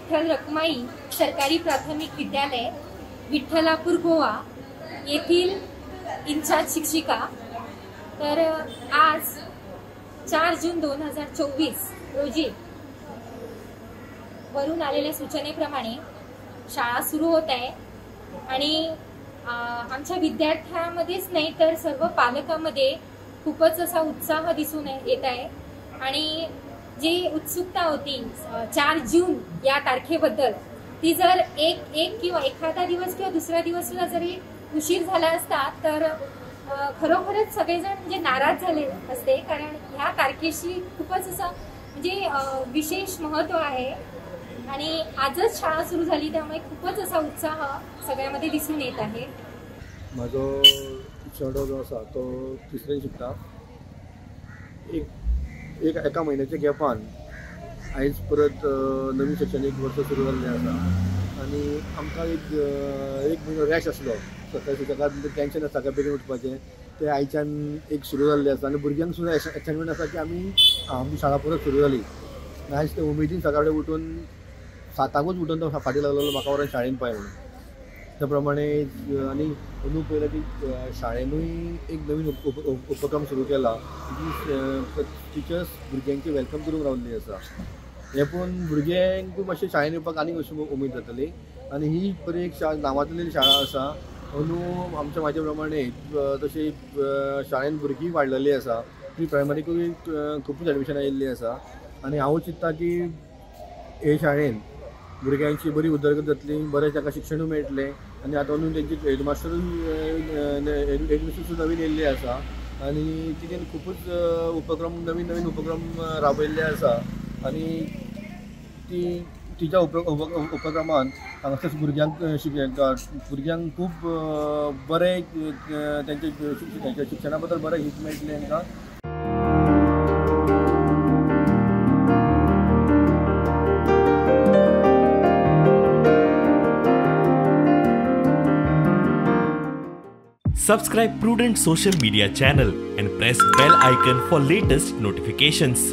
विठ्ठल रखुमाई सरकारी प्राथमिक विद्यालय विठ्ठलापूर गोवा येथील इन्चार्ज शिक्षिका। तर आज 4 जून 2024 रोजी वरून आलेल्या सूचनेप्रमाणे शाळा सुरू होत आहे आणि आमच्या विद्यार्थ्यांमध्येच नाही तर सर्व पालकांमध्ये खूपच असा उत्साह दिसून येत आहे आणि जी उत्सुकता होती 4 जून या तारखेबद्दल ती जर एक किंवा एखादा दिवस किंवा दुसरा दिवस सुद्धा जरी उशीर झाला असता तर खरोखरच सगळेजण म्हणजे नाराज झाले असते, कारण ह्या तारखेशी खूपच असं म्हणजे विशेष महत्त्व आहे आणि आजच शाळा सुरू झाली त्यामुळे खूपच असा उत्साह सगळ्यामध्ये दिसून येत आहे। माझो चेडो जो आसा तो तिसरेन शिकता। एक एका म्हयन्याच्या गॅपान आयज परत नवीन शैक्षणीक वर्स सुरू जाल्लें आसा आनी आमकां एक एक म्हयनो रॅश आसलो। सकाळी सकाळ टेंशन आसता काय बेगीन उठपाचें, तें आयच्यान एक सुरू जाल्लें आसा आनी भुरग्यांक सुद्दां एक्सायटमेंट आसा की आमी आमची शाळा परत सुरू जाली। आयज ते उमेदीन सकाळी उठून 7ांकूच उठून तो फाटीं लागलो म्हाका व्हरोन शाळेन पाय म्हणून। त्या प्रमाणे आनी अंदू पळयलें की शाळेनूय एक नवीन उपक्रम सुरू केला की टिचर्स भुरग्यांची welcome करूंक रावल्ली आसा। हें पळोवन भुरग्यांकूय मातशें शाळेन येवपाक आनीक अशी उमेद जातली आनी ही बरी एक शाळा नांवाजलेली शाळा आसा। अंदू आमच्या म्हाजे प्रमाणे तशी शाळेन भुरगीं वाडलेली आसा, प्री प्रायमरीकूय खुबूच एडमिशनां येयल्लीं आसा आनी हांव चिंत्ता की हे शाळेन भुरग्यांची बरी उदरगत जातली, बरें तांकां शिक्षणूय मेळटलें आनी आतां अंदू तेंची हेडमास्टरूय हेडमिस्ट्रसूय नवीन येयल्ली आसा आनी तिणें खुबूच उपक्रम नवीन नवीन उपक्रम राबयल्ले आसा आनी ती तिच्या उपक्रमान हांगासर भुरग्यांक भुरग्यांक खूब बरें तेंच्या शिक्षणा बद्दल बरें हीत मेळटलें तांकां। Subscribe Prudent Social Media channel and press bell icon for latest notifications.